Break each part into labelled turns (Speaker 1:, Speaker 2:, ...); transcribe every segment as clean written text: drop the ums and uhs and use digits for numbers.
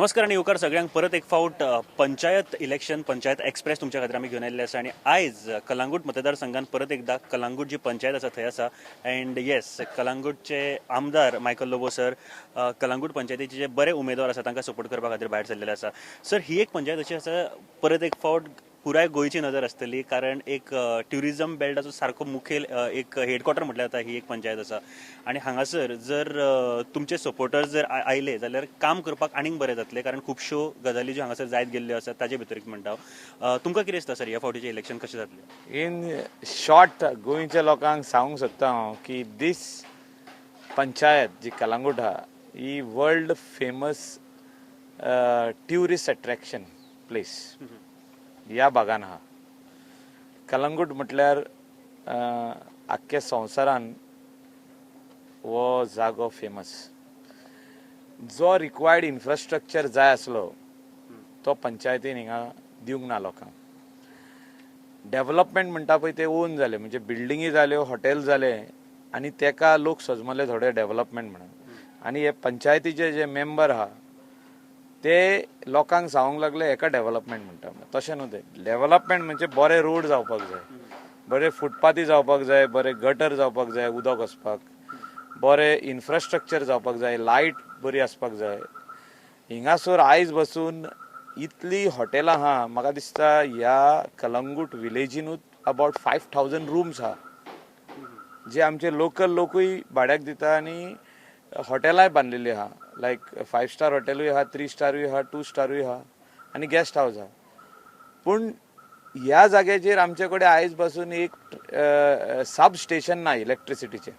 Speaker 1: नमस्कार आनी येवकार सगळ्यांक परत एक फावट. पंचायत इलेक्शन, पंचायत एक्सप्रेस तुमच्या खातीर आमी घेवन आयिल्ले आसा आनी आयज कलांगूट मतदारसंघात परत एकदा कलांगूट जी पंचायत आसा थंय आसा. अँड येस, कलांगूटचे आमदार मायकल लोबो सर कलांगूट पंचायतीचे जे बरे उमेदवार आसा तांकां सपोर्ट करपा खातीर भायर सरलेले आसा. सर, ही एक पंचायत अशी आसा, परत एक फावट पुराय गोंयची नजर आसतली, कारण एक ट्युरिझम बेल्टाचो सारको मुखेल एक हेडक्वॉर्टर म्हटल्यार जाता ही एक पंचायत आसा. आनी हांगासर जर तुमचे सपोर्टर्स जर आयले जाल्यार काम करपाक आनीक बरें जातलें, कारण खुबश्यो गजाली ज्यो हांगासर जायत गेल्ल्यो आसात ताजे भितर एक म्हणटा हांव. तुमकां कितें दिसता सर, ह्या फावटीचें इलेक्शन कशें जातलें?
Speaker 2: इन शॉर्ट, गोंयच्या लोकांक सांगूंक सोदता हांव की दीस पंचायत जी कलांगूट आहा ही world famous tourist attraction place ह्या भागान आहा. कलंगूट म्हटल्यार आख्ख्या संवसारान हो जागो फेमस. जो रिक्वायर्ड इन्फ्रास्ट्रक्चर जाय आसलो तो पंचायतीन हिंगा दिवंक ना लोकांक. डेव्हलपमेंट म्हणटा पळय ते ओन जाले, म्हणजे बिल्डिंगी जाल्यो, हॉटेल जाले आनी तेका लोक सजमले थोडे डेव्हलपमेंट म्हणून. आनी हे पंचायतीचे जे मेंबर आहा ते लोकांक सांगूंक लागले हेका डेव्हलपमेंट म्हणटा. तशें न्हू तें. डेव्हलपमेंट म्हणजे बरे रोड जावपाक जाय, बरे फुटपाथी जावपाक जाय, बरे गटर जावपाक जाय, उदक वचपाक बरे इन्फ्रास्ट्रक्चर जावपाक जाय, लायट बरी आसपाक जाय. हिंगासर आयज बसून इतली हॉटेलां आहा, म्हाका दिसता ह्या कलंगूट विलेजीनूच अबावट 5,000 रुम्स आहा, जे आमचे लोकल लोकूय भाड्याक दिता आनी हॉटेलांय बांदलेली आहा. लायक फायव स्टार हॉटेलूय आहा, थ्री स्टारूय आहा, टू स्टारूय आहा आनी गेस्ट हावज आहा. पूण ह्या जाग्याचेर आमचे कडेन आयज पासून एक सब स्टेशन ना इलेक्ट्रिसिटीचें.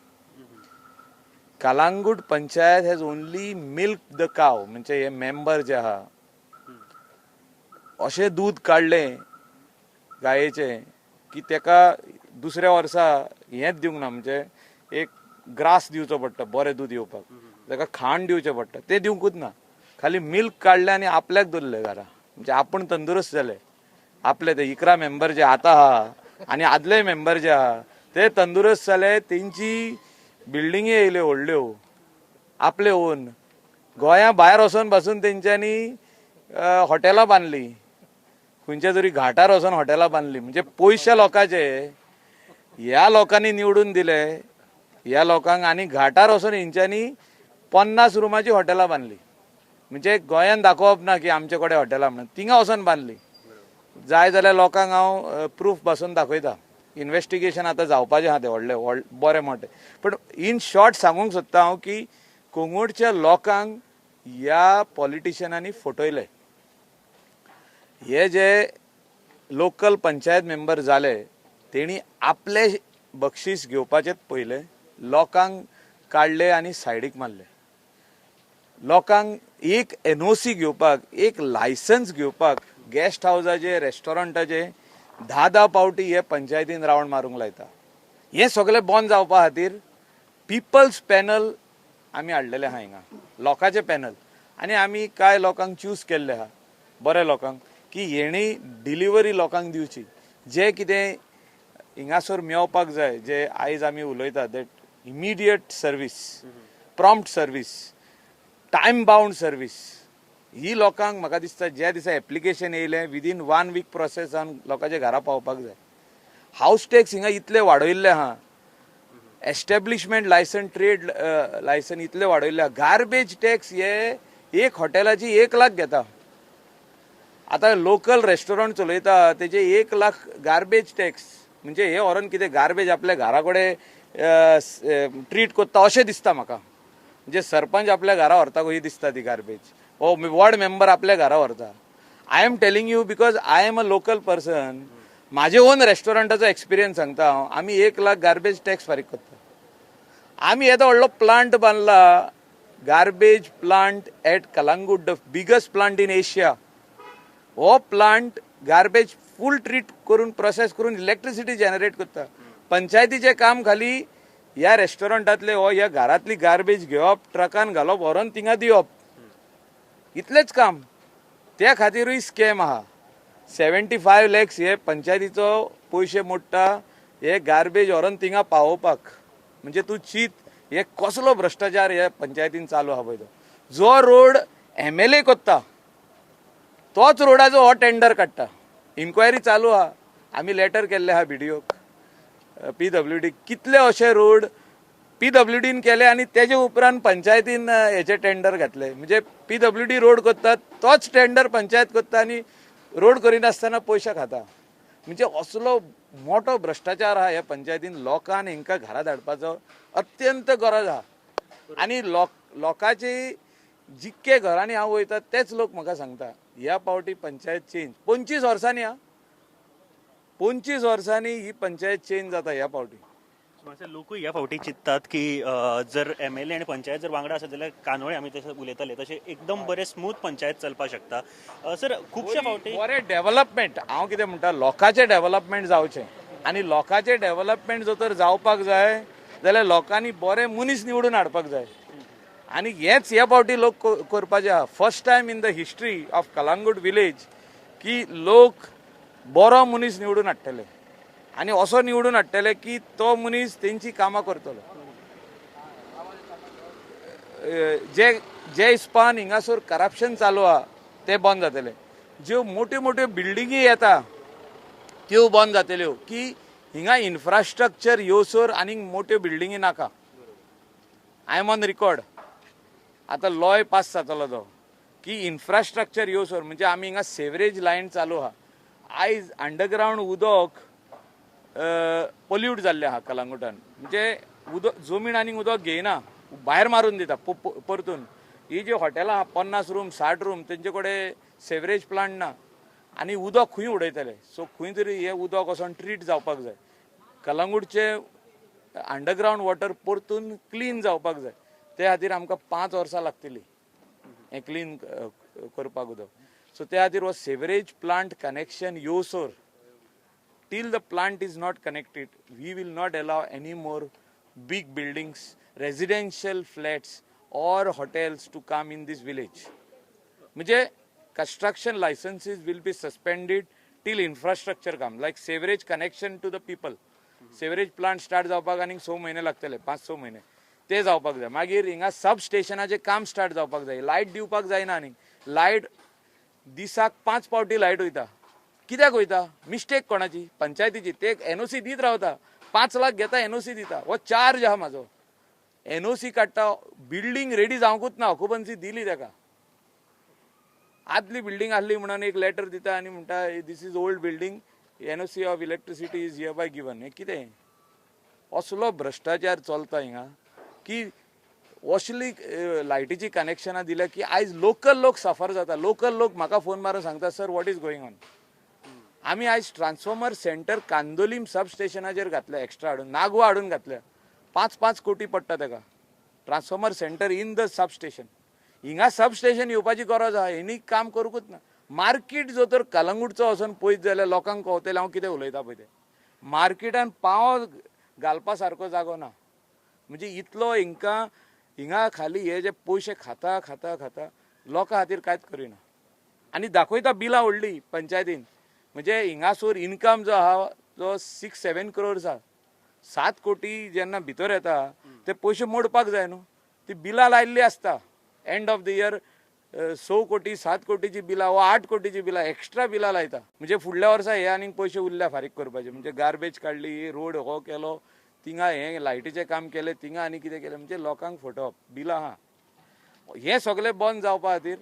Speaker 2: Calangute panchayat has only milk the cow. म्हणजे हे मेंबर जे आहा अशें दूद काडलें गायेचें की तेका दुसऱ्या वर्सा हेंच दिवंक ना, म्हणजे एक ग्रास दिवचो पडटा बरें दूद येवपाक, तेका खाण दिवचें पडटा, तें दिवंकूच ना. खाली मिल्क काडलें आनी आपल्याक दवरलें घरा. म्हणजे आपूण तंदुरुस्त जाले, आपले ते 11 मेंबर जे आतां आहा आनी आदले मेंबर जे आहा ते तंदुरुस्त जाले. तेंची बिल्डिंगी येयल्यो व्हडल्यो आपले ओन. गोंया भायर वचोन पासून तेंच्यांनी हॉटेलां बांदली, खंयच्या तरी घाटार वचोन हॉटेलां बांदली. म्हणजे पयशे लोकांचे ह्या लोकांनी निवडून दिले ह्या लोकांक आनी घाटार वचोन हेंच्यांनी 50 रुमाची हॉटेलां बांदली. म्हणजे गोंयान दाखोवप ना की आमचे कडेन हॉटेलां म्हणून, थिंगा वचोन बांदली. जाय जाल्यार लोकांक हांव प्रूफ पासून दाखयता. इन्वेस्टिगेशन आतां जावपाचें आहा तें व्हडलें व्हड बरें मोठें. पण इन शॉर्ट सांगूंक सोदता हांव की कोंगोडच्या लोकांक ह्या पॉलिटिशियनांनी फटयले. हे जे लोकल पंचायत मेंबर जाले तेणी आपले बक्षीस घेवपाचेच पयले, लोकांक काडले आनी सायडीक मारले. लोकांक एक एनओसी घेवपाक, एक लायसन्स घेवपाक गेस्ट हावजाचे, रेस्टॉरंटाचे धा धा पावटी हे पंचायतीन रावंड मारूंक लायता. हें सगळें बंद जावपा खातीर पिपल्स पॅनल आमी हाडलेले आहा हिंगा, लोकांचे पॅनल. आनी आमी कांय लोकांक चूज केल्ले आहा, बरे लोकांक, की हेणी डिलिव्हरी लोकांक दिवची, जे कितें हिंगासर मेवपाक जाय. जे आयज आमी उलयता that immediate service, prompt service, time bound service ही लोकांक म्हाका दिसता ज्या दिसा एप्लिकेशन येयलें विदीन वन वीक प्रोसेस जावन लोकांच्या घरा पावपाक जाय. हावस टॅक्स हिंगा इतले वाडयल्ले आहा, एस्टॅब्लिशमेंट लायसन, ट्रेड लायसन इतले वाडयल्ले आहा. गार्बेज टॅक्स हे एक हॉटेलाची 1 लाख घेता. आतां लोकल रेस्टॉरंट चलयता तेजे 1 लाख गार्बेज टॅक्स. म्हणजे हे व्हरोन कितें गार्बेज आपल्या घरा कडेन ट्रीट करता अशें दिसता म्हाका. म्हणजे सरपंच आपल्या घरा व्हरता कशी दिसता ती गार्बेज, हो वॉर्ड मेंबर आपल्या घरा व्हरता. I am telling you because I am a local person. म्हाजे ओन रेस्टॉरंटाचो एक्सपिरियन्स सांगता हांव. आमी 1 लाख गार्बेज टॅक्स फारीक करता. आमी येदो व्हडलो plant बांदला, garbage plant at Calangute, the biggest plant in Asia. हो प्लांट गार्बेज फूल ट्रीट करून, प्रोसेस करून इलेक्ट्रिसिटी जनरेट करता. पंचायतीचें काम खाली ह्या रेस्टॉरंटांतले हो ह्या घरांतली गार्बेज घेवप, ट्रकान घालप, व्हरोन थिंगा दिवप, इतलेंच काम. त्या खातीरूय स्कॅम आहा. 75 लॅक्स हे पंचायतीचो पयशे मोडटा हे गार्बेज व्हरोन थिंगा पावोवपाक. म्हणजे तूं चीत हे कसलो भ्रश्टाचार हे पंचायतीन चालू आहा पळय तो. जो रोड एमएलए करता. तोच रोडाचो हो टेंडर काडटा. इन्क्वायरी चालू आहा, आमी लेटर केल्ले आहा बीडीओक, पीडब्ल्यूडी. कितले अशे रोड पीडब्ल्यूडीन केले आनी तेजे उपरांत पंचायतीन हेचे टेंडर घातले. म्हणजे पीडब्ल्यूडी रोड करता तोच टेंडर पंचायत करता आनी रोड करिनासतना पयशे खाता. म्हणजे असलो मोठो भ्रश्टाचार आहा ह्या पंचायतीन. लोकान हेंकां घरा धाडपाचो अत्यंत गरज आहा. आनी लोकांची जितके घरांनी हांव वयता तेच लोक म्हाका सांगता ह्या पावटी पंचायत चेंज. 25 वर्सांनी हा, 25 वर्सांनी ही पंचायत चेंज जाता ह्या पावटी.
Speaker 1: लोकूय ह्या फावटी चिंततात की जर एमएलए आनी पंचायत जर वांगडा आसत जाल्यार कानोळे आमी तशें उलयताले तशें एकदम बरें स्मूथ पंचायत चलपाक शकता. सर खुबशे फावटी
Speaker 2: बरें डेव्हलपमेंट, हांव कितें म्हणटा, लोकांचें डेव्हलपमेंट जावचें. आनी लोकांचें डेव्हलपमेंट जर तर जावपाक जाय जाल्यार लोकांनी बरे मनीस निवडून हाडपाक जाय. आनी हेच ह्या फावटी लोक करपाचे आहा. First time in the history of Calangute village की लोक बरो मनीस निवडून हाडटले आनी असो निवडून हाडटले की तो मनीस तेंची कामां करतलो. जे जे हिसपान हिंगासर करप्शन चालू आहा ते बंद जातले. ज्यो मोट्यो मोट्यो बिल्डिंगी येता त्यो बंद जातल्यो की हिंगा इन्फ्रास्ट्रक्चर येवसर आनीक मोट्यो बिल्डिंगी नाका. I am on record. आतां लॉय पास जातलो तो की इन्फ्रास्ट्रक्चर येवसर म्हणजे आमी हिंगा सेवरेज लायन चालू आहा. आयज अंडरग्रावंड उदक पोल्यूट जाल्लें आहा कलंगुटान. म्हणजे उदक जमीन आनीक उदक घेयना, भायर मारून दिता परतून. ही जी हॉटेलां आहा 50 रूम 60 रूम तेंचे कडेन सेवरेज प्लांट ना आनी उदक खंय उडयतले. सो खंय तरी हें उदक वचोन ट्रीट जावपाक जाय. कलंगूटचे अंडरग्रावंड वॉटर परतून क्लीन जावपाक जाय. ते खातीर आमकां 5 वर्सां लागतली हें क्लीन करपाक उदक. सो ते खातीर हो सेवरेज प्लांट कनेक्शन येवसर till the plant is not connected, we will not allow any more big buildings, residential flats or hotels to come in this village. म्हणजे construction licenses will be suspended till infrastructure come, like sewerage connection to the people. Sewerage plant start जावपाक आनीक 6 म्हयने लागतले, 5-6 म्हयने ते जावपाक जाय. मागीर हिंगा सब स्टेशनाचें काम स्टार्ट जावपाक जाय. लायट दिवपाक जायना आनीक. लायट दिसाक 5 फावटी लायट वयता. कित्याक वयता? मिस्टेक कोणाची? पंचायतीची. ते एनओसी दीत रावता, 5 लाख घेता, एनओसी दिता. हो चार्ज आहा म्हाजो. एनओसी काडटा, बिल्डींग रेडी जावंकूच ना, ऑक्युपन्सी दिली ताका. आदली बिल्डींग आहली म्हणून एक लेटर दिता आनी म्हणटा this is old building, NOC of electricity is hereby given. हें कितें? असलो भ्रश्टाचार चलता हिंगा की असली लायटीची कनेक्शनां दिल्या की आयज लोकल लोक सफर जाता. लोकल लोक म्हाका फोन मारून सांगता, sir what is going on. आमी आयज ट्रान्सफॉर्मर सेंटर कांदोलीम सब स्टेशनाचेर घातल्या, एक्स्ट्रा हाडून, नागवा हाडून घातल्या. 5-5 कोटी पडटा ताका transformer centre in the sub station. हिंगा सब स्टेशन येवपाची गरज आहा. हेणी काम करूंकूच ना. मार्केट जो तर कलंगूटचो वचोन पळयत जाल्यार लोकांक कळतलें हांव कितें उलयता पळय तें. मार्केटान पांव घालपा सारको जागो ना. म्हणजे इतलो हिंकां हिंगा खाली हे जे पयशे खाता खाता खाता लोकां खातीर कांयच करिना. आनी दाखयता बिलां व्हडली पंचायतीन. म्हणजे हिंगासर इनकम जो आहा तो 6-7 क्रोर्स आहा. 7 कोटी जेन्ना भितर येता ते पयशे मोडपाक जाय न्हू. ती बिलां लायिल्ली आसता. एंड ऑफ the year 6 कोटी 7 कोटीची बिलां वा 8 कोटीची बिलां एक्स्ट्रा बिलां लायता. म्हणजे फुडल्या वर्सा हे आनीक पयशे उरल्या फारीक करपाचे. म्हणजे गार्बेज काडली, रोड हो केलो, थिंगा हें लायटीचें काम केलें, थिंगा आनी कितें केलें. म्हणजे लोकांक फटोवप बिलां आहा. हें सगळें बंद जावपा खातीर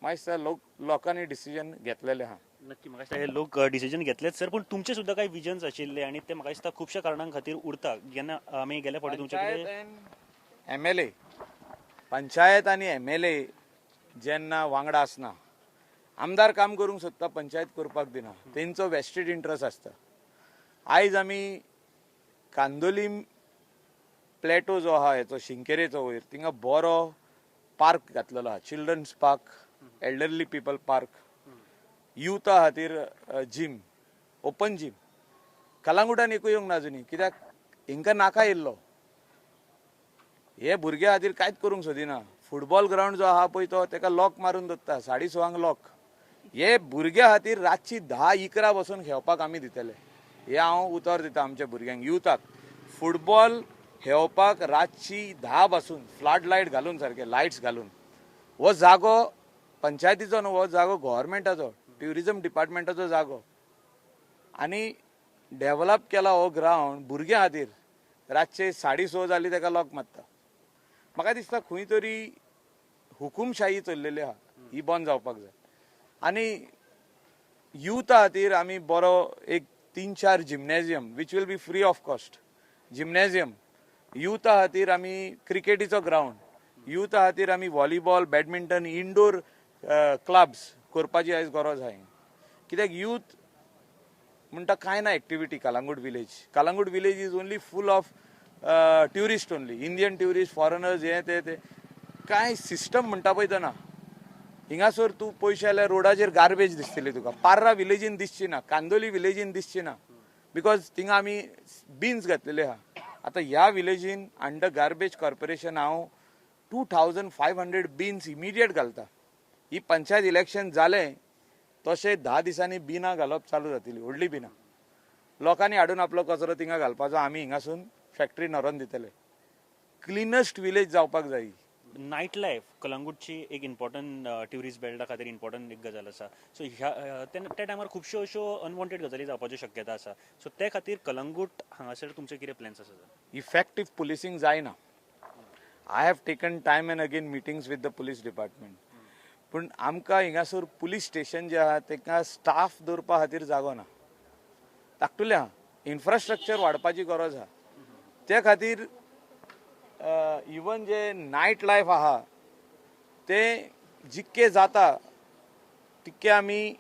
Speaker 2: मातशें लोकांनी डिसिजन घेतलेलें आहा.
Speaker 1: नक्की म्हाका दिसता हे लोक डिसिजन घेतलेच सर, पूण तुमचे सुद्दां काही विजन्स आशिल्ले आनी ते म्हाका दिसता खुबश्या कारणां खातीर उरता. जेन्ना आमी गेल्या फावटी तुमचे कडेन
Speaker 2: एमएलए, पंचायत आनी एमएलए जेन्ना वांगडा आसना, आमदार काम करूंक सोदता, पंचायत करपाक दिना, तेंचो वेस्टेड इंट्रस्ट आसता. आयज आमी कांदोलीम प्लेटो जो आहा हेचो शिंकेरेचो वयर थिंगा बरो पार्क घातलेलो आहा. Children's park, elderly people park, युथा खातीर जीम, ओपन जीम. कलंगुटान एकूय येवंक ना अजुनी, कित्याक हिंकां नाका येयल्लो. हे भुरग्या खातीर कांयच करूंक सोदिना. फुटबॉल ग्रावंड जो आहा पळय तो तेका लॉक मारून दवरता, 6:30 लॉक. हे भुरग्या खातीर रातची 10-11 बसून खेळपाक आमी दितले. हे हांव उतर दिता आमच्या भुरग्यांक, युथाक. फुटबॉल खेळपाक रातची 10 बसून फ्लड लायट घालून, सारके लायट्स घालून. हो जागो पंचायतीचो न्हू, हो जागो गव्हर्मेंटाचो. ट्युरिजम डिपार्टमेंटाचो जागो आनी डेवलप केला हो ग्रावंड भुरग्यां खातीर. रातचे 6:30 जाली ताका लॉक मारता. म्हाका दिसता खंय तरी हुकुमशाही चल्लेली आहा, ही बंद जावपाक जाय. आनी युथा खातीर आमी बरो एक 3-4 gymnasium which will be free of cost gymnasium, युथा खातीर आमी क्रिकेटीचो ग्रावंड, युथा खातीर आमी व्हॉलीबॉल, बॅडमिंटन, इनडोर क्लब्स करपाची आयज गरज आहा. कित्याक यूथ म्हणटा कांय ना activity. Calangute village, Calangute village is only full of tourist only, Indian tourist, foreigners, हे ते ते कांय सिस्टम म्हणटा पळय तो ना. हिंगासर तूं पयशे जाल्यार रोडाचेर गार्बेज दिसतली तुका, पार्रा विलेजीन दिसची ना, कांदोली विलेजीन दिसची ना, because थिंगा आमी बिन्स घातलेले आहा. आतां ह्या विलेजीन अंडर गार्बेज कॉर्पोरेशन हांव 2500 बिन्स इमिडिएट घालता. ही पंचायत इलेक्शन जालें तशें 10 दिसांनी बिनां घालप चालू जातली, व्हडली बिनां लोकांनी हाडून आपलो कचरो थिंगा घालपाचो, आमी हिंगासून फॅक्टरीन व्हरोन दितले. क्लिनस्ट विलेज जावपाक जाय.
Speaker 1: नायट लायफ कलंगूटची एक इम्पॉर्टंट ट्युरिस्ट बेल्टा खातीर इम्पॉर्टंट एक गजाल आसा. सो ह्या त्या टायमार खुबश्यो अश्यो अनवॉन्टेड गजाली जावपाच्यो शक्यता आसा. सो ते खातीर कलंगूट हांगासर तुमचे कितें प्लॅन्स आसा?
Speaker 2: इफेक्टीव पुलिसींग जायना. I have taken time and again meetings with the police department, पूण आमकां हिंगासर पुलीस स्टेशन जें आहा तांकां स्टाफ दवरपा खातीर जागो ना, धाकटुलें आहा, इन्फ्रास्ट्रक्चर वाडपाची गरज आहा. त्या खातीर इवन जे नायट लायफ आहा ते जितके जाता तितके आमी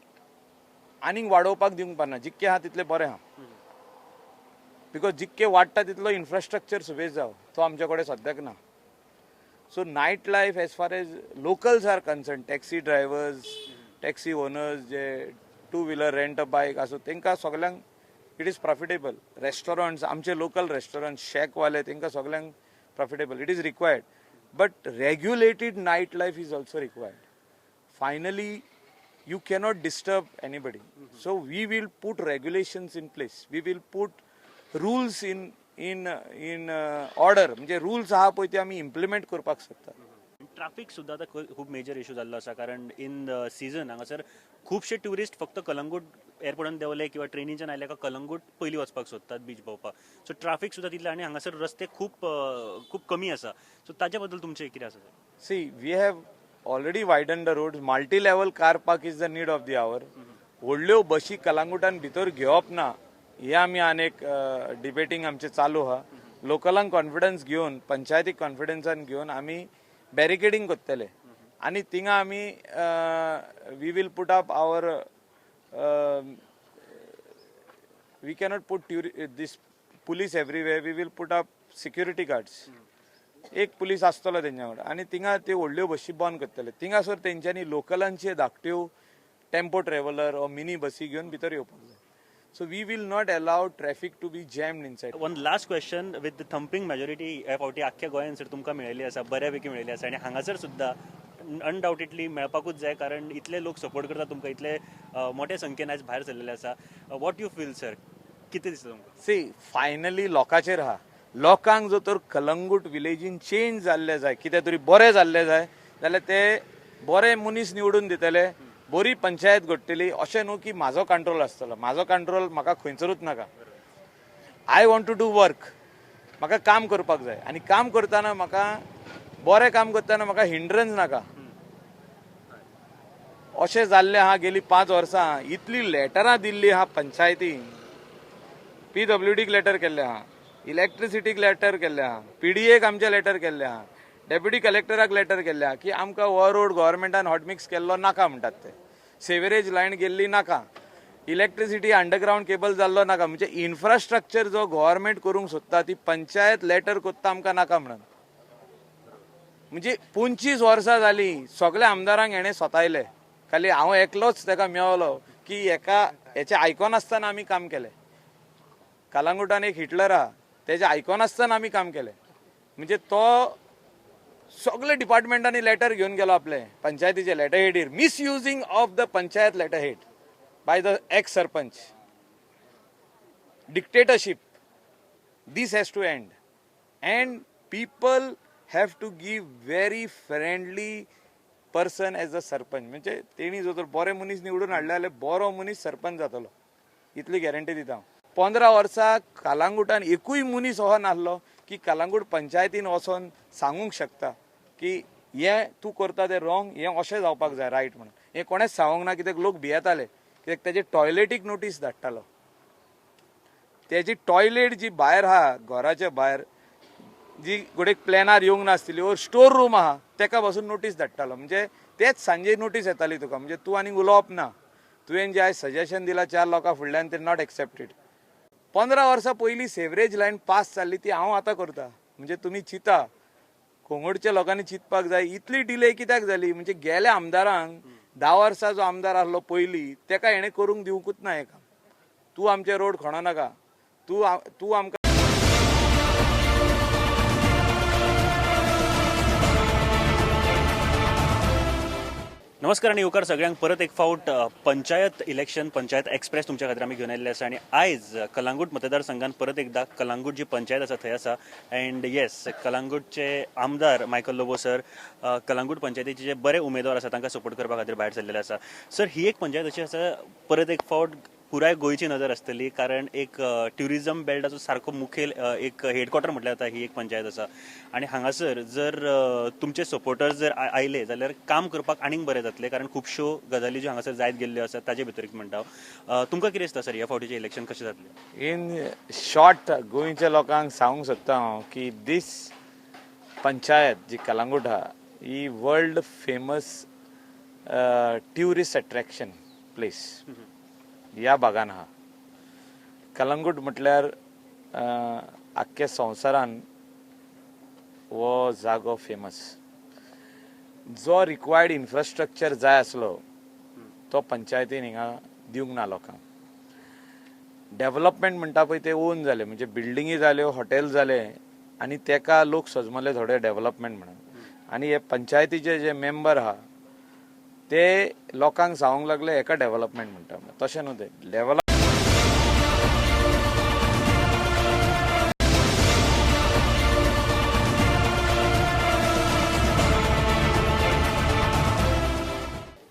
Speaker 2: आनीक वाडोवपाक दिवंक पारना, जितके आहा तितले बरें आहा, because जितके वाडटा तितलो इन्फ्रास्ट्रक्चर सुबेज जावं, तो आमचे कडेन सद्याक ना. So night life as far as locals are concern, taxi drivers, taxi owners, J two wheeler rent a bike आसूं, तांकां सगल्यांक it is profitable. Restaurants, आमचे लोकल रेस्टॉरंट, शॅकवाले, तांकां सगल्यांक profitable, it is required. But regulated night life is also required. Finally you cannot disturb anybody. So we will put regulations in place, we will put rules in order. म्हणजे rules आहा पळय ते आमी implement करपाक सोदता.
Speaker 1: Traffic सुद्दां आतां खूब मेजर इशू जाल्लो आसा, कारण इन सिजन हांगासर खुबशे ट्युरिस्ट फक्त कलंगूट एअरपोर्टान देंवले किंवा ट्रेनीच्यान आयले काय कलंगूट पयलीं वचपाक सोदतात बीच भोंवपाक. सो ट्राफीक सुद्दां तितलें आनी हांगासर रस्ते खूब खूब कमी आसा. सो ताचे बद्दल तुमचें कितें आसा?
Speaker 2: See, we have already widen the road. Multi level car park is the need of the hour. व्हडल्यो बशी कलांगुटान भितर घेवप ना हे आमी आनी एक डिबेटींग आमचें चालू आहा. लोकलांक कॉन्फिडन्स घेवन, पंचायतीक कॉन्फिडन्सान घेवन आमी बॅरिकेडींग करतले आनी थिंगा आमी we will put up our, we cannot put this police everywhere, we will put up security guards. एक पुलीस आसतलो तेंच्या वांगडा आनी थिंगा त्यो व्हडल्यो बशी बंद करतले. थिंगासर तेंच्यांनी लोकलांचे धाकट्यो टेम्पो ट्रॅव्हलर ओ मिनी बसी घेवन भितर येवपाक जाय. So we will not allow traffic to be jammed inside.
Speaker 1: One last question, with the thumping majority ह्या फावटी आख्ख्या गोंयान सर तुमकां मेळिल्ली आसा, बऱ्यापैकी मेळिल्ली आसा आनी हांगासर सुद्दां अनडावटेडली मेळपाकूच जाय, कारण इतले लोक सपोर्ट करता तुमकां, इतले मोठ्या संख्येन आयज भायर सरलेले आसा. What you feel sir, कितें दिसता तुमकां?
Speaker 2: सी, फायनली लोकांचेर आहा. लोकांक जर तर कलंगूट विलेजीन चेंज जाल्ले जाय, कितें तरी बरें जाल्लें जाय जाल्यार ते बरे मनीस निवडून दितले, बरी पंचायत घडटली. अशें न्हू की म्हाजो कंट्रोल आसतलो, म्हाजो कंट्रोल म्हाका खंयसरूच नाका. I want to do work, म्हाका काम करपाक जाय आनी काम करतना म्हाका बरें काम करतना म्हाका हिंड्रन्स नाका. अशें जाल्लें आहा गेली 5 वर्सां. इतली लेटरां दिल्ली आहा पंचायतीन, पीडब्ल्यूडीक लेटर केल्लें आहा, इलेक्ट्रिसिटीक लेटर केल्लें आहा, पीडीएक आमचें लेटर केल्लें आहा, डेप्युटी कलेक्टराक लेटर केल्लें आहा की आमकां हो रोड गव्हर्मेंटान हॉटमिक्स केल्लो नाका म्हणटात ते, सेवरेज लायन गेल्ली नाका, इलेक्ट्रिसिटी अंडरग्रावंड केबल जाल्लो नाका. म्हणजे इन्फ्रास्ट्रक्चर जो गव्हर्मेंट करूंक सोदता ती पंचायत लेटर कोत्ता आमकां नाका म्हणून. म्हणजे 25 वर्सां जालीं सगल्या आमदारांक हेणें सतायले, खाली हांव एकलोच ताका मेवलो की हेका हेचें आयकनासतना आमी काम केलें. कलांगुटान एक हिटलर आहा, तेजें आयकनासतना आमी काम केलें. म्हणजे तो सगळे डिपार्टमेंटांनी लेटर घेवन गेलो आपले पंचायतीचे letter हेडीर, misusing of the panchayat letter head by the ex sarpanch, dictatorship. This has to end and people have to give very friendly person as a sarpanch. म्हणजे तेणी जर तर बरे मनीस निवडून हाडले जाल्यार बरो मनीस सरपंच जातलो, इतली गॅरंटी दिता हांव. 15 वर्सां कलांगूटान एकूय मनीस असो नासलो की कलांगूट पंचायतीन वचोन सांगूंक शकता की हें तूं करता तें रॉंग, हें अशें जावपाक जाय रायट म्हणून. हें कोणेंच सांगूंक ना, कित्याक लोक भियेताले, कित्याक तेजे टॉयलेटीक नोटीस धाडटालो. तेजी टॉयलेट जी भायर आहा, घराच्या भायर जी घडये प्लॅनार येवंक नासतली ओर स्टोर रूम आहा, तेका पासून नोटीस धाडटालो. म्हणजे तेच सांजे नोटीस येताली तुका, म्हणजे तूं आनीक उलोवप ना, तुवें जें आयज सजेशन दिलां 4 लोकां फुडल्यान तें not accepted. 15 वर्सां पयलीं सेवरेज लायन पास जाल्ली ती हांव आतां करता. म्हणजे तुमी चिंता, कोंगडच्या लोकांनी चिंतपाक जाय इतली डिले कित्याक जाली. म्हणजे गेल्या आमदारांक 10 वर्सां जो आमदार आसलो पयलीं तेका हेणें करूंक दिवंकूच ना हें काम. तूं आमचे रोड खणो नाका, तूं आमकां
Speaker 1: नमस्कार आनी येवकार सगळ्यांक परत एक फावट पंचायत इलेक्शन पंचायत एक्सप्रेस तुमच्या खातीर आमी घेवन आयिल्ले आसा आनी आयज कलांगूट मतदारसंघान परत एकदा कलांगूट जी पंचायत आसा थंय आसा. अँड येस, कलांगूटचे आमदार मायकल लोबो सर कलांगूट पंचायतीचे जे बरे उमेदवार आसा तांकां सपोर्ट करपा खातीर भायर सरलेले आसा. सर, ही एक पंचायत अशी आसा, परत एक फावट पुराय गोंयची नजर आसतली, कारण एक ट्युरिजम बेल्टाचो सारको मुखेल एक हेडक्वॉर्टर म्हटल्यार जाता ही एक पंचायत आसा. आनी हांगासर जर तुमचे सपोर्टर्स जर आयले जाल्यार काम करपाक आनीक बरें जातलें, कारण खुबश्यो गजाली ज्यो हांगासर जायत गेल्ल्यो आसात ताजे भितर एक म्हणटा हांव. तुमकां कितें दिसता सर, ह्या फावटीचें इलेक्शन कशें जातलें?
Speaker 2: इन शॉर्ट गोंयच्या लोकांक सांगूंक सोदता हांव की दीस पंचायत जी कलांगूट आहा ही world famous tourist attraction place ह्या भागान आहा. कलांगूट म्हटल्यार आख्ख्या संवसारान हो जागो फेमस. जो रिक्वायर्ड इन्फ्रास्ट्रक्चर जाय आसलो तो पंचायतीन हिंगा दिवंक ना लोकांक. डेवलपमेंट म्हणटा पळय ते ओन जाले, म्हणजे बिल्डिंगी जाल्यो, हॉटेल जाले आनी तेका लोक सजमले थोडे डेवलपमेंट म्हणून. आनी हे पंचायतीचे जे मेंबर आहा ते लोकांक सांगूंक लागले हेका डेवलपमेंट म्हणटा, तशें न्हू तें डेवलप.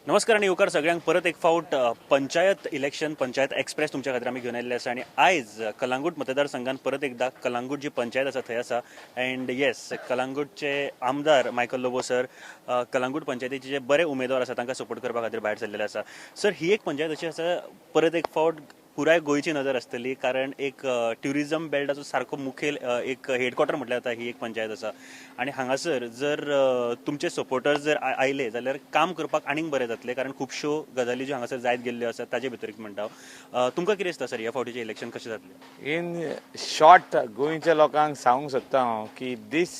Speaker 1: नमस्कार आनी येवकार सगळ्यांक परत एक फावट पंचायत इलेक्शन पंचायत एक्सप्रेस तुमच्या खातीर आमी घेवन आयिल्ले आसा आनी आयज कलांगूट मतदारसंघान परत एकदा कलांगूट जी पंचायत आसा थंय आसा. अँड येस, कलांगूटचे आमदार मायकल लोबो सर कलांगूट पंचायतीचे जे बरे उमेदवार आसा तांकां सपोर्ट करपा खातीर भायर सरलेले आसा. सर, ही एक पंचायत अशी आसा, परत एक फावट पुराय गोंयची नजर आसतली, कारण एक ट्युरिजम बेल्टाचो सारको मुखेल एक हेडक्वॉर्टर म्हटल्यार जाता ही एक पंचायत आसा. आनी हांगासर जर तुमचे सपोर्टर्स जर आयले जाल्यार काम करपाक आनीक बरें जातलें, कारण खुबश्यो गजाली ज्यो हांगासर जायत गेल्ल्यो आसात ताजे भितर एक म्हणटा हांव. तुमकां कितें दिसता सर, ह्या फावटीचें इलेक्शन कशें जातलें?
Speaker 2: इन शॉर्ट गोंयच्या लोकांक सांगूंक सोदता हांव की दीस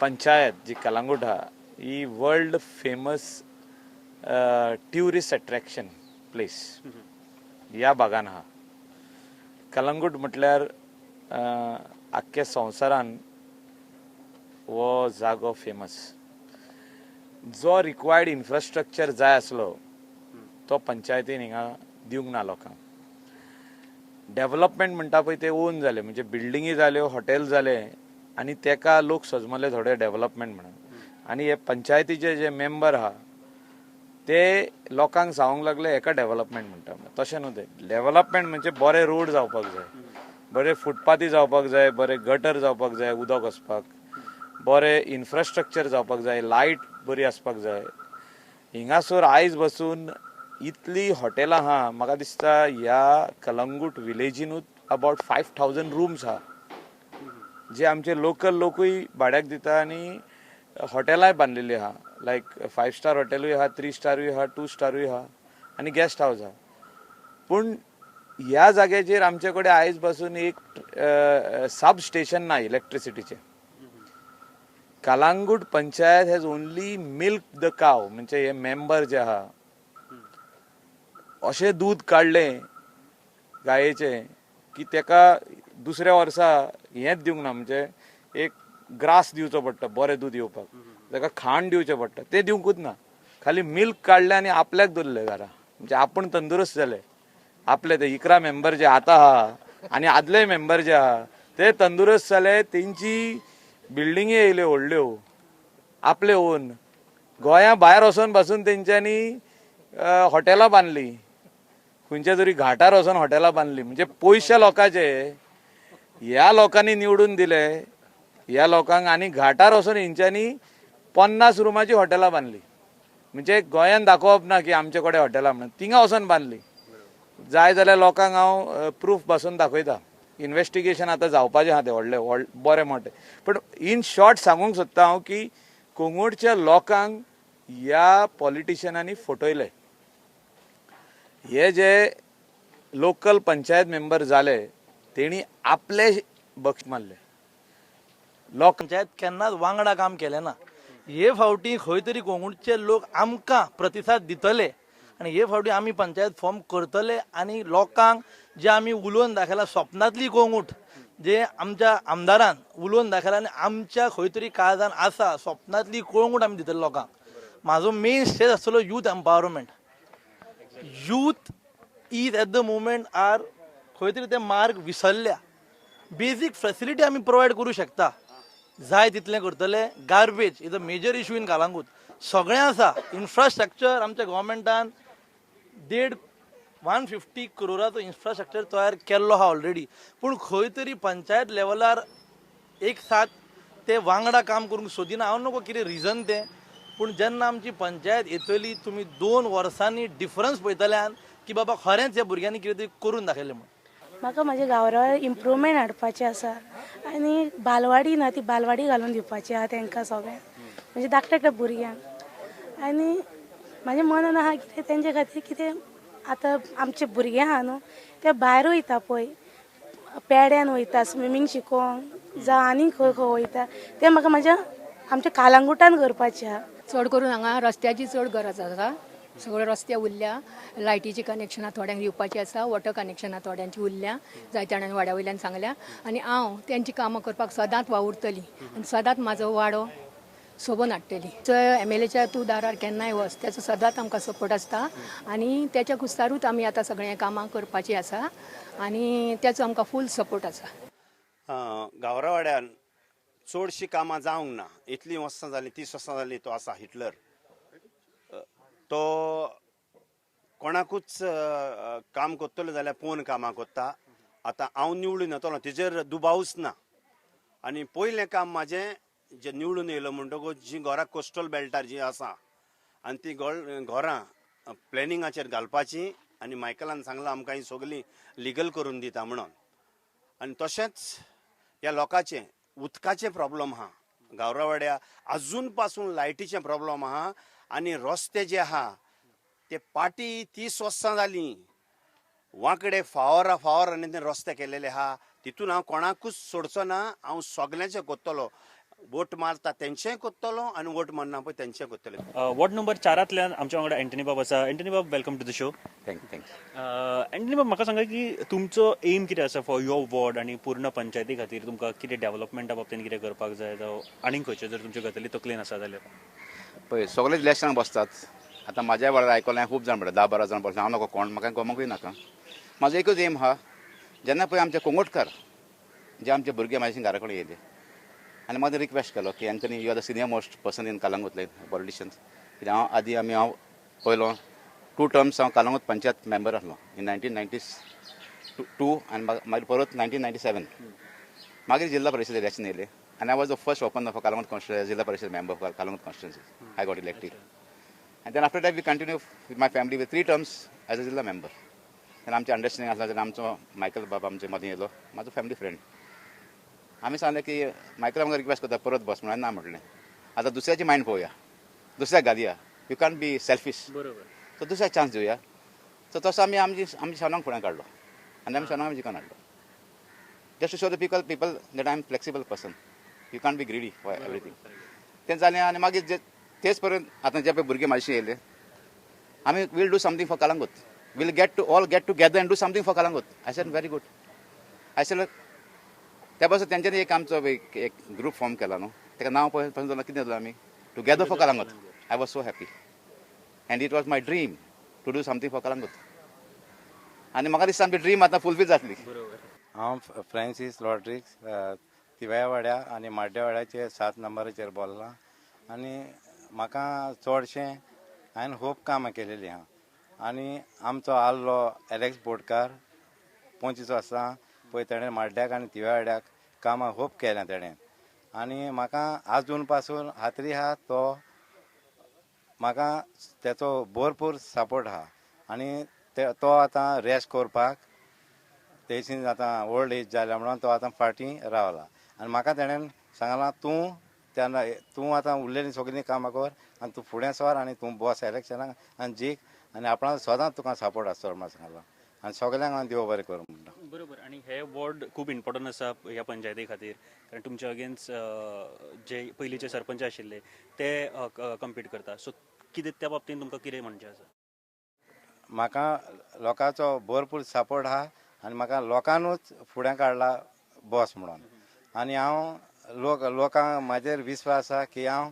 Speaker 2: पंचायत जी कलांगूट आहा ही world famous tourist attraction place ह्या भागान आहा. कलांगूट म्हटल्यार आख्ख्या संवसारान हो जागो फेमस. जो रिक्वायर्ड इन्फ्रास्ट्रक्चर जाय आसलो तो पंचायतीन हिंगा दिवंक ना लोकांक. डेवलपमेंट म्हणटा पळय ते ओन जाले, म्हणजे बिल्डिंगी जाल्यो, हॉटेल जाले आनी तेका लोक सजमले थोडे डेवलपमेंट म्हणून. आनी हे पंचायतीचे जे मेंबर आहा ते लोकांक सांगूंक लागले हेका डेवलपमेंट म्हणटा, तशें न्हू तें. डेवलपमेंट म्हणजे बरे रोड जावपाक जाय, बरे फुटपाथी जावपाक जाय, बरे गटर जावपाक जाय उदक वचपाक, बरे इन्फ्रास्ट्रक्चर जावपाक जाय, लायट बरी आसपाक जाय. हिंगासर आयज बसून इतली हॉटेलां आहा, म्हाका दिसता ह्या कलंगूट विलेजीनूच अबावट 5000 रूम्स आहा, जे आमचे लोकल लोकूय भाड्याक दिता आनी हॉटेलांय बांदलेली आहा. लायक 5 स्टार हॉटेलूय आहा, 3 स्टारूय आहा, 2 स्टारूय आहा आनी गेस्ट हावज आहा. पूण ह्या जाग्याचेर आमचे कडेन आयज पासून एक सब स्टेशन ना इलेक्ट्रिसिटीचें. Calangute panchayat has only milk the cow, म्हणजे हे मेंबर जे आहा अशें दूद काडलें गायेचें की तेका दुसऱ्या वर्सा हेंच दिवंक ना, म्हणजे एक ग्रास दिवचो पडटा बरें दूद येवपाक, ताका खाण दिवचें पडटा, तें दिवंकूच ना. खाली मिल्क काडलें आनी आपल्याक दवरलें घरा, म्हणजे आपूण तंदुरुस्त जाले. आपले ते 11 मेंबर जे आतां आहा आनी आदले मेंबर जे आहा ते तंदुरुस्त जाले, तेंची बिल्डिंगी येयल्यो व्हडल्यो आपले ओन. गोंया भायर वचोन पासून तेंच्यांनी हॉटेलां बांदली, खंयच्या तरी घाटार वचोन हॉटेलां बांदली. म्हणजे पयशे लोकांचे ह्या लोकांनी निवडून दिले ह्या लोकांक, आनी घाटार वचोन हेंच्यांनी 50 रुमाची हॉटेलां बांदली. म्हणजे गोंयान दाखोवप ना की आमचे कडेन हॉटेलां म्हणून, थिंगा वचोन बांदली. जाय जाल्यार लोकांक हांव प्रूफ पासून दाखयता. इन्वेस्टिगेशन आतां जावपाचें आहा तें व्हडलें व्हड बरें मोठें. पण इन शॉर्ट सांगूंक सोदता हांव की कोंगूटच्या लोकांक ह्या पॉलिटिशियनांनी फटयले. हे जे लोकल पंचायत मेंबर जाले तेणी आपले बक्ष मारले. लोक
Speaker 3: पंचायत केन्नाच वांगडा काम केलें ना. हे फावटी खंय तरी कोंगूटचे लोक आमकां प्रतिसाद दितले आनी हे फावटी आमी पंचायत फॉर्म करतले आनी लोकांक जे आमी उलोवन दाखयला स्वप्नांतली कोंगूट जे आमच्या आमदारान उलोवन दाखयला आनी आमच्या खंय तरी काळजान आसा स्वप्नांतली कोंगूट आमी दितले लोकांक. म्हाजो मेन स्टेज आसतलो youth empowerment. Youth is at the moment are खंय तरी ते मार्ग विसरल्या. बेजीक फेसिलिटी आमी प्रोवायड करूं शकता, जाय तितलें करतले. Garbage is a major issue in Calangute. सगळें आसा इन्फ्रास्ट्रक्चर. आमच्या गव्हर्मेंटान 150 करोडाचो इन्फ्रास्ट्रक्चर तयार केल्लो आहा ऑलरेडी, पूण खंय तरी पंचायत लेवलार एक साथ ते वांगडा काम करूंक सोदिना. हांव नको कितें रिजन तें, पूण जेन्ना आमची पंचायत येतली तुमी 2 वर्सांनी डिफरन्स पळयतल्यान की बाबा खरेंच ह्या भुरग्यांनी कितें तरी करून दाखयलें म्हूण.
Speaker 4: म्हाका म्हाज्या गांवरार इम्प्रुवमेंट हाडपाचें आसा आनी बालवाडी ना ती बालवाडी घालून दिवपाची आहा तेंकां सगळ्यांक, म्हणजे धाकट्या धाकट्या भुरग्यांक. आनी म्हाज्या मनान आहा कितें तेंच्या खातीर कितें आतां आमचे भुरगे आहा न्हू ते भायर वयता पळय, पेड्यान वयता स्विमींग शिकोंक जावं आनी खंय खंय वयता, तें म्हाका म्हाज्या आमच्या कालांगुटान करपाचें आहा.
Speaker 5: चड करून हांगा रस्त्याची चड गरज आसा. सगळे रस्ते उरल्या, लायटीची कनेक्शनां थोड्यांक दिवपाची आसा, वॉटर कनेक्शनां थोड्यांची उरल्या, जायत्या जाणांनी वाड्या वयल्यान सांगल्या. आनी हांव तेंची कामां करपाक सदांच वावुरतली आनी सदांच म्हाजो वाडो सोबोवन हाडटली. एमएलएच्या तूं दारार केन्नाय वच, तेचो सदांच आमकां सपोर्ट आसता आनी तेच्या कुस्तारूच आमी आतां सगळें कामां करपाचीं आसा आनी तेचो आमकां फूल सपोर्ट आसा.
Speaker 6: गावरावाड्यान चडशीं कामां जावंक ना. इतलीं वर्सां जालीं, 30 वर्सां जालीं तो आसा हिटलर. तो कोणाकूच काम करतलो जाल्यार पोवन कामां करता. आतां हांव निवडून येतलो तेजेर दुबावूच ना. आनी पयलें काम म्हाजें जें निवडून येयलो म्हणटकूच जीं घरां कोस्टल बेल्टार जीं आसा आनी तीं घरां प्लॅनिंगाचेर घालपाचीं. आनी मायकलान सांगलां आमकां हीं सगळीं लिगल करून दिता म्हणून. आनी तशेंच ह्या लोकांचें उदकाचें प्रॉब्लम आहा गावरावाड्या, आजून पासून लायटीचें प्रॉब्लम आहा. आनी रस्ते जे आहा ते पाटी 30 वर्सां जालीं वांकडे फावरा फावर आनी ते रस्ते केलेले आहा. तितून हांव कोणाकूच सोडचो ना, हांव सगल्यांचें करतलो. वोट मारता तेंचेंय करतलो आनी वोट मारना पळय तेंचें करतलें.
Speaker 1: वॉर्ड नंबर 4 आमच्या वांगडा एंटनी बाब आसा. एंटनी बाब, welcome to the show.
Speaker 7: Thank you, thanks.
Speaker 1: Antony बाब, म्हाका सांगा की तुमचो एम कितें आसा फॉर your ward आनी पूर्ण पंचायती खातीर तुमकां कितें डेव्हलपमेंटा बाबतीन कितें करपाक जाय जावं आनीक खंयच्यो जर तुमच्यो गजाली तकलेन आसा जाल्यार?
Speaker 7: पळय, सगळे इलेक्शनाक बसतात. आतां म्हाज्या वेळार आयकलें खूब जाण म्हणटा, 10-12 जाण बसले. हांव नको कोण, म्हाका कोमाकूय नाका. म्हाजो एकूच एम आहा, जेन्ना पळय आमचे कोंगोटकार जे आमचे भुरगे म्हाज्या घरा कडेन येयले आनी म्हाका रिक्वेस्ट केलो की Anthony, you are the senior most person in कलंगूतले politicians. कित्याक हांव आदी आमी हांव पयलो 2 टर्म्स हांव कलंगूत पंचायत मेंबर आसलो इन 1992 आनी मागीर परत 1997 मागीर जिल्हा परिशद इलेक्शन येयलें आनी I was the first open of Calangute constituency, Zilla Parishad member of Calangute constituency. I got elected. And then after that we continue with my family with 3 terms as a Zilla member. तेन्ना आमचें understanding आसलें. तेन्ना आमचो Michael बाब आमचे मदीं येयलो, म्हाजो फॅमिली फ्रेंड. आमी सांगलें की मायकल आमकां रिक्वेस्ट करता परत बस म्हणून, ना म्हटलें. आतां दुसऱ्याची मायंड पळोवया, दुसऱ्याक घालया, you can't be selfish.
Speaker 1: बरोबर.
Speaker 7: सो दुसऱ्याक चान्स दिवया. सो तसो आमी आमच्या शेवणाक फुडें काडलो आनी आमी शेवणाक आमी जिखून हाडलो. Just to show the people that I am flexible person. You can't be greedy for everything. तें जालें आनी मागीर जे तेच पर्यंत आतां जे पळय भुरगे म्हाजे येयले, आमी we'll do something for Calangute. We'll get to all get together and do something for Calangute. I said very good. I said त्या पासून तेंच्यांनी एक आमचो एक ग्रूप फॉर्म केला न्हू, ताका नांव पळय पासून जाल्यार कितें जालें, आमी together for Calangute. I was so happy and it was my dream to do something for Calangute. आनी म्हाका दिसता आमची ड्रीम आतां फुलफील जातली.
Speaker 8: हांव फ्रांसीस रॉड्रिक्स, तिव्यावाड्या आनी माड्डेवाड्याचेर 7 नंबराचेर बोल्लां आनी म्हाका चडशें हांवें खूब कामां केलेलीं आहा. आनी आमचो आल्लो एलेक्स बोटकार 25 वर्सां पळय तेणें माड्ड्याक आनी तिव्याड्याक कामां खूब केल्यां तेणें. आनी म्हाका आजून पासून खात्री आहा तो म्हाका तेचो भरपूर सपोर्ट आहा. आनी तो आतां रेस्ट करपाक तेशी आतां ओल्ड एज जाल्या म्हणून तो आतां फाटीं रावला. आनी म्हाका तेणें सांगलां तूं तेन्ना तूं आतां उरलेलीं सगळीं कामां कर आनी तूं फुडें सर आनी तूं बस इलेक्शनाक आनी जीक आनी आपणाक सदांच तुका सपोर्ट आसतलो म्हणून सांगलां. आनी सगल्यांक हांव देव बरें करूं म्हणटा.
Speaker 1: बरोबर. आनी हे वॉर्ड खूब इम्पॉर्टंट आसा ह्या पंचायती खातीर, कारण तुमच्या अगेन्स्ट जे पयलींचे सरपंच आशिल्ले ते कम्पीट करता. सो कितें त्या बाबतींत तुमकां कितें म्हणचें आसा?
Speaker 8: म्हाका लोकांचो भरपूर सपोर्ट आहा आनी म्हाका लोकांनूच फुडें काडला बॉस म्हणून. आनी हांव लोकांक म्हाजेर विस्वास आसा की हांव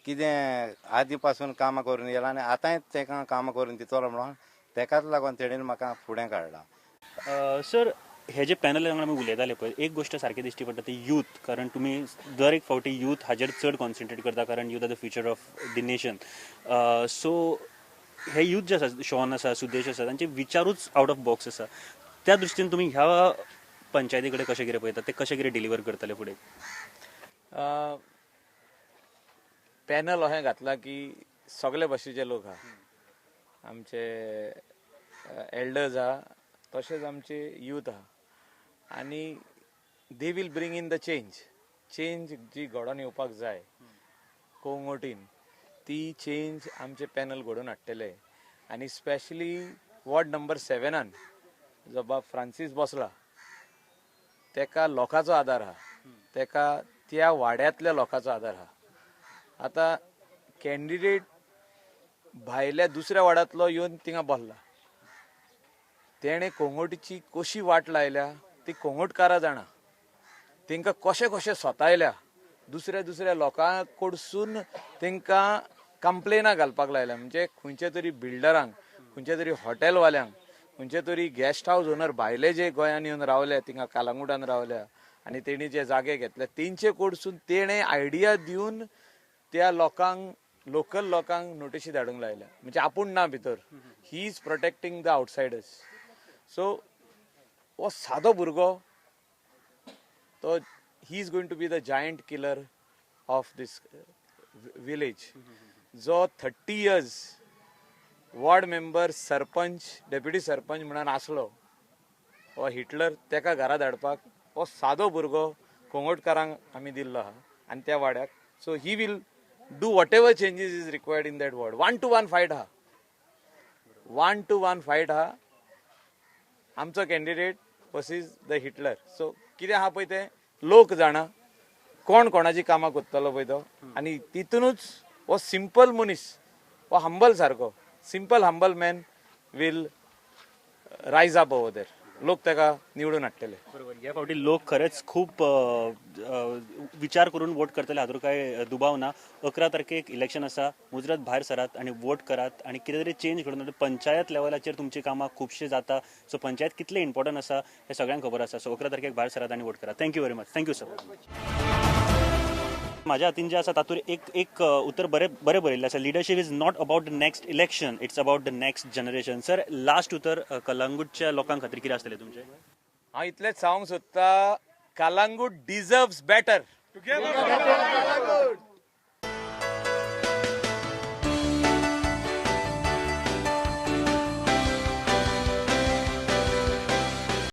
Speaker 8: कितें आदी पासून कामां करून येयला आनी आतांय तांकां कामां करून दितलो म्हणून तेकाच लागून तेणेन म्हाका फुडें काडला.
Speaker 1: सर, हे जे पॅनल वांगडा आमी उलयताले पळय, एक गोश्ट सारकी दिश्टी पडटा ती यूथ. कारण तुमी दर एक फावटी यूथ हाजेर चड कॉन्सन्ट्रेट करता, कारण youth are the future of the nation. So हे यूथ जे आसा, शॉन आसा, सुदेश आसा, तांचे विचारूच आवट ऑफ बॉक्स आसा. त्या दृश्टीन तुमी ह्या पंचायती कडेन कशें कितें पळयता, ते कशें कितें डिलिव्हर करतले फुडें?
Speaker 2: पॅनल अशें घातलां की सगळे भाशेचे लोक आहा, आमचे एल्डर्स आहा तशेंच आमचे यूथ आहा. आनी they will bring in the change. Change जी घडोवन येवपाक जाय कोंगोटीन, ती चेंज आमचे पॅनल घडोवन हाडटले. आनी स्पेशली वॉर्ड नंबर 7 जो बाब फ्रांसीस बसला तेका लोकांचो आदार आहा, तेका त्या वाड्यांतल्या लोकांचो आदार आहा. आतां कॅन्डिडेट भायल्या दुसऱ्या वाड्यांतलो येवन थिंगा बसला, तेणें कोंगोटीची कशी वाट लायल्या ती कोंगोटकारां जाणा, तेंकां कशें कशें सोतायल्या, दुसऱ्या दुसऱ्या लोकां कडसून तेंकां कंप्लेनां घालपाक लायल्या. म्हणजे खंयच्या तरी बिल्डरांक, खंयच्या तरी हॉटेलवाल्यांक, खंयच्या तरी गेस्ट हावज ओनर भायले जे गोंयान येवन रावल्या, थिंगा कालांगुटान रावल्या आनी तेणी जे जागे घेतले तेंचे कडसून तेणें आयडिया दिवन त्या लोकांक, लोकल लोकांक नोटिशी धाडूंक लायल्या. म्हणजे आपूण ना भितर, he is protecting the outsiders. So हो सादो भुरगो तो he is going to be the giant killer of this village. जो 30 years ward member, sarpanch, deputy sarpanch म्हणून आसलो हो हिटलर, तेका घरा धाडपाक हो सादो भुरगो कोंगोटकारांक आमी दिल्लो आहा आनी त्या वाड्याक. So he will do whatever changes is required in that ward. 1 to 1 fight आहा, 1 to 1 fight आहा. आमचो candidate versus the Hitler. So कितें आहा पळय तें लोक जाणा, कोण कोणाची कामां करतलो पळय तो. आनी तितूनच हो सिंपल मनीस, हो हंबल सारको simple humble man will rise up over there. लोक ताका निवडून हाडटले.
Speaker 1: बरोबर. ह्या फावटी लोक खरेंच खूब विचार करून वोट करतले हातूंत कांय दुबाव ना. 11 तारखेक इलेक्शन आसा, मुजरत भायर सरात आनी वोट करात आनी कितें तरी चेंज घडोवन पंचायत लेवलाचेर तुमची कामां खुबशीं जाता. सो पंचायत कितलें इम्पॉर्टंट आसा हें सगळ्यांक खबर आसा. सो 11 तारखेक भायर सरात आनी वोट करात. Thank you very much. Thank you sir. माझ्या हातीन जे आसा तातूंत एक एक उतर बरें बरें बरयल्लें आसा, leadership is not about the next election, it's about the next generation. Sir, last उतर कलंगूटच्या लोकां खातीर कितें आसतलें तुमचें?
Speaker 2: हांव इतलेंच सांगूंक सोदता, कलंगूट डिजर्व्स बेटर.